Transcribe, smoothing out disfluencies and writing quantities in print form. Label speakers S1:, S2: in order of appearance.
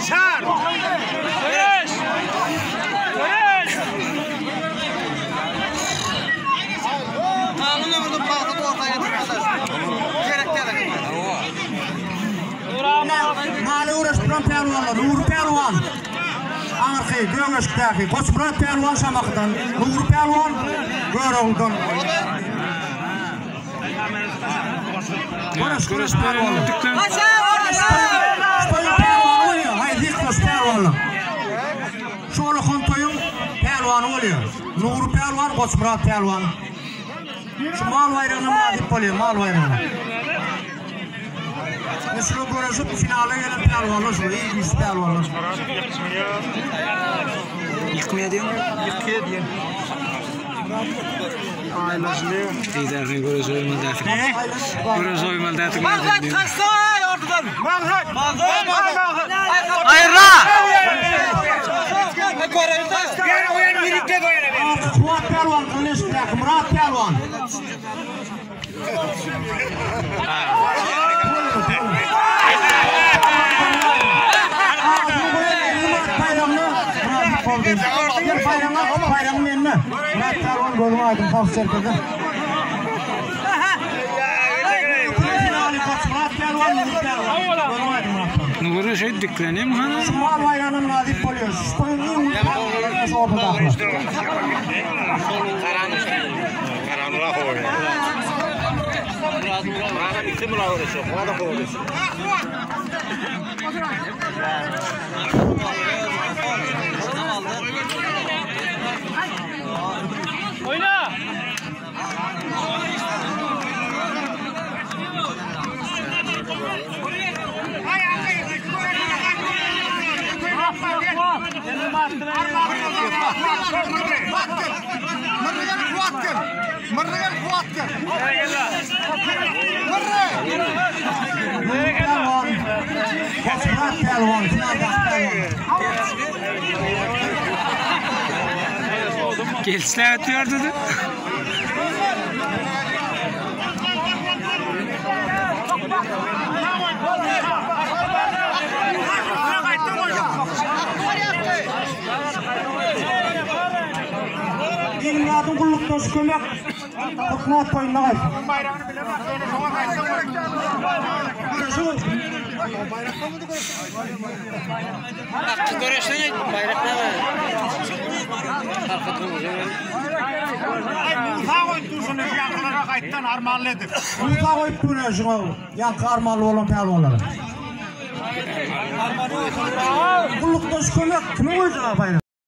S1: Şar. Göreş. Göreş.
S2: Kanun ömrünün pagta torta getirmezler. Gerek däl.
S3: Maly uğraşyp duran pälwanlar, Nury pälwan. Aňyrky Gögeşikdäki Goçmyrat pälwan Şamahydan, Nury pälwan Görogludan. Göreş, göreş pälwanlar. Şu toýuň pälwany bolýar. Haýsy ýykylşy pälwanlar. Şu olakan toýuň pälwany bolýar. Nury pälwan, Goçmyrat pälwan. Şu mal baýragyna mynasyp bolýar, mal baýragyna. Ine şular göreşip finala gelen pälwanlar şular, iň güýçli pälwanlar.
S4: Ýykmaýar diýen.
S2: Ýykýar diýen.
S4: Aýlaşylýar. Diýdärin göreş oýmaly dätik. Göreş oýmaly dätik.
S2: Maksat kaçsana ortadan.
S1: Maksat.
S2: Maksat. Aýra.
S1: Ýene oýan birlikde oýana.
S3: Kuwat pälwan, Gylyçdaky Murat pälwan. Agzyny goýan elini Murat baýragyna mynasyp boldy. Gel baýragyňy al, baýragyň mende. Murat pälwan gözüň aýdyň tawus serkerde. Finaly Goçmyrat pälwan, Nury pälwan. Gözüň aýdyň Murat pälwan.
S4: Nury şeý diklenýärmi hany?
S3: Şu mal baýragyna mynasyp bolýar. Şu toýuň iň uly pälwanlary şu ortadakylar.
S1: Oýna.
S3: Nury pälwan, Goçmyrat pälwan, finaldaky pälwanlar.
S4: Gelişläp ötýärdi.
S3: Ilmyradyň gullukdaşy kömek Hukmat toýunda gaýtdy.
S2: Göreşden bayrak ne var?
S1: Ay Musa goýup dursun, ýakylara gaýtdan armanly edip.
S3: Musa goýup durýar şuňa ýaňky armanly bolan pälwanlara. Gullukdaş kömek kimiň goýjagy baýrak?